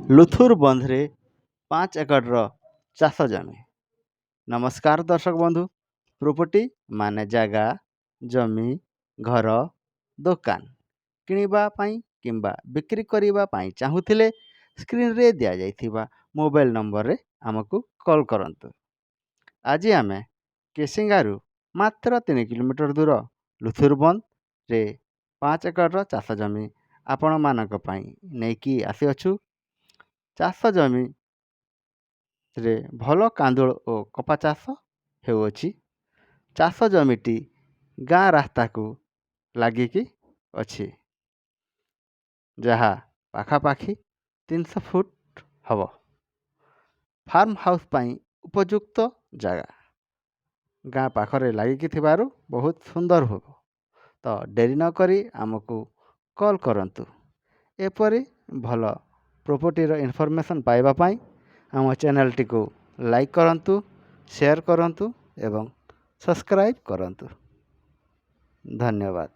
ଲୁଥୁରବନ୍ଧରେ 5 ଏକରର ଚାଷ ଜମି। ନମସ୍କାର ଦର୍ଶକ ବନ୍ଧୁ। ପ୍ରପର୍ଟି ମାନେ ଜାଗା, ଜମି, ଘର, ଦୋକାନ କିଣିବା ପାଇଁ କିମ୍ବା ବିକ୍ରି କରିବା ପାଇଁ ଚାହୁଁଥିଲେ ସ୍କ୍ରିନ୍ରେ ଦିଆଯାଇଥିବା ମୋବାଇଲ ନମ୍ବରରେ ଆମକୁ କଲ୍ କରନ୍ତୁ। ଆଜି ଆମେ କେସିଙ୍ଗାରୁ ମାତ୍ର 3 କିଲୋମିଟର ଦୂର ଲୁଥୁରବନ୍ଧରେ 5 ଏକରର ଚାଷ ଜମି ଆପଣମାନଙ୍କ ପାଇଁ ନେଇକି ଆସିଅଛୁ। ଚାଷ ଜମିରେ ଭଲ କାନ୍ଦୁଳ ଓ କପା ଚାଷ ହେଉଅଛି। ଚାଷ ଜମିଟି ଗାଁ ରାସ୍ତାକୁ ଲାଗିକି ଅଛି, ଯାହା ପାଖାପାଖି 300 ଫୁଟ ହେବ। ଫାର୍ମ ହାଉସ୍ ପାଇଁ ଉପଯୁକ୍ତ ଜାଗା। ଗାଁ ପାଖରେ ଲାଗିକି ଥିବାରୁ ବହୁତ ସୁନ୍ଦର ହେବ। ତ ଡେରି ନକରି ଆମକୁ କଲ୍ କରନ୍ତୁ। ଏପରି ଭଲ ପ୍ରପର୍ଟିର ଇନଫର୍ମେସନ୍ ପାଇବା ପାଇଁ ଆମ ଚ୍ୟାନେଲଟିକୁ ଲାଇକ୍ କରନ୍ତୁ, ସେୟାର କରନ୍ତୁ ଏବଂ ସବସ୍କ୍ରାଇବ୍ କରନ୍ତୁ। ଧନ୍ୟବାଦ।